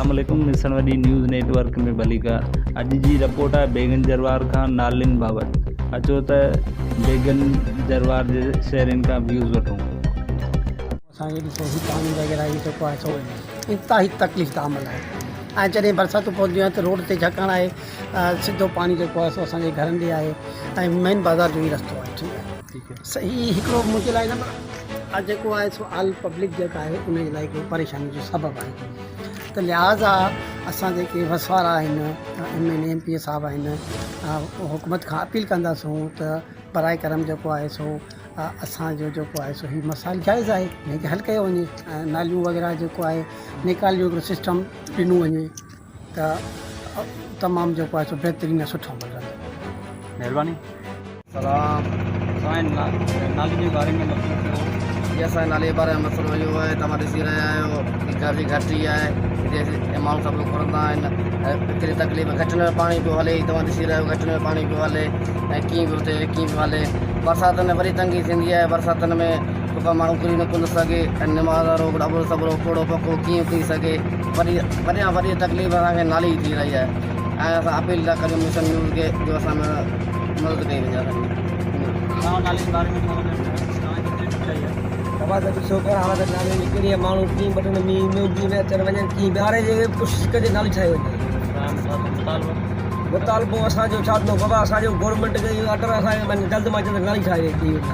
اسلام عليڪم ڏسڻ وڏي نيوز نيٽ ورڪ ۾ ڀليڪار اڄ جي رپورٽ آهي بيگن جروار کان نالين بابت اچو ته بيگن جروار جي شهرين کان ويوز وٺون. اسان کي ڏسو هي پاڻي وغيره هي جيڪو آهي سو انتهائي تڪليف ده عمل آهي ۽ جڏهن برساتون پونديون آهن ته روڊ تي جهڪڻ آهي سڌو پاڻي جيڪو آهي سو اسان جي گهرن ڏي آهي ۽ مين بازار جو هي رستو آهي ٺيڪ آهي هي هڪڙو منهنجي لاء نه پر جيڪو آهي سو آل پبلڪ جيڪا آهي ان جي لاء هڪڙو پريشاني جو سبب آهي ته لهٰذا اسان جيڪي وس وارا آهن M N A M P A صاحب آهن حڪومت کان اپيل ڪنداسون ته براء ڪرم جيڪو آهي سو اسانجو جيڪو آهي سو هي مسائل جائز آهي هن کي حل ڪيو وڃي ۽ ناليون وغيره جيڪو آهي نيڪال جو هڪڙو سسٽم ڏنو وڃي ته تمام جيڪو آهي سو بهترين ۽ سٺو عمل رهندو. مهرباني. سلام سائين نالي جي باري ۾ مسئلو ٿيو هو. جي اسان جي نالي جي باري ۾ مسئلو اهو آهي توهان ڏسي رهيا آهيو هي گهر جي گهٽي آهي هتي ماڻهو سڀ گهرندا آهن ۽ ايتري تڪليف گهٽين ۾ پاڻي پيو هلي توهان ڏسي رهيا آهيو گهٽين ۾ پاڻي پيو هلي ۽ ڪيئن پيو ٿئي ڪيئن پيو هلي برساتن ۾ وڏي تنگي ٿيندي آهي برساتن ۾ ڪو ماڻهو اڪري نه ڪونه سگهي ۽ نماز وارو ڏٻرو سٻرو پوڙهو پڪو ڪيئن اڪري سگهي وڏي وڏي کان وڏي تڪليف اسان کي نالي جي ٿي رهي آهي ۽ اسان اپيل ٿا ڪريون مشن نيوز کي جو اسان ۾ مدد ڪئي وڃي اسان جي. توهان نالي جي باري ۾ ڇا ٿا چئو توهان جي تڪليف ڇا آهي. توهان ته ڏسو ڪهڙا حالت آهن نالي ۾ ڪهڙي ماڻهو ڪيئن وٺن مينهن ۾ ۾ اچن وڃن ڪيئن بيهاري جي ڪوشش ڪجي نالي ٺاهي وڃي. مطالبو مطالبو اسان جو ڇا ٿيندو بابا اسان جو گورنمينٽ کي اهو آرڊر اسان کي جلد مان جلد نالي ٺاهي ڏئي وڃي.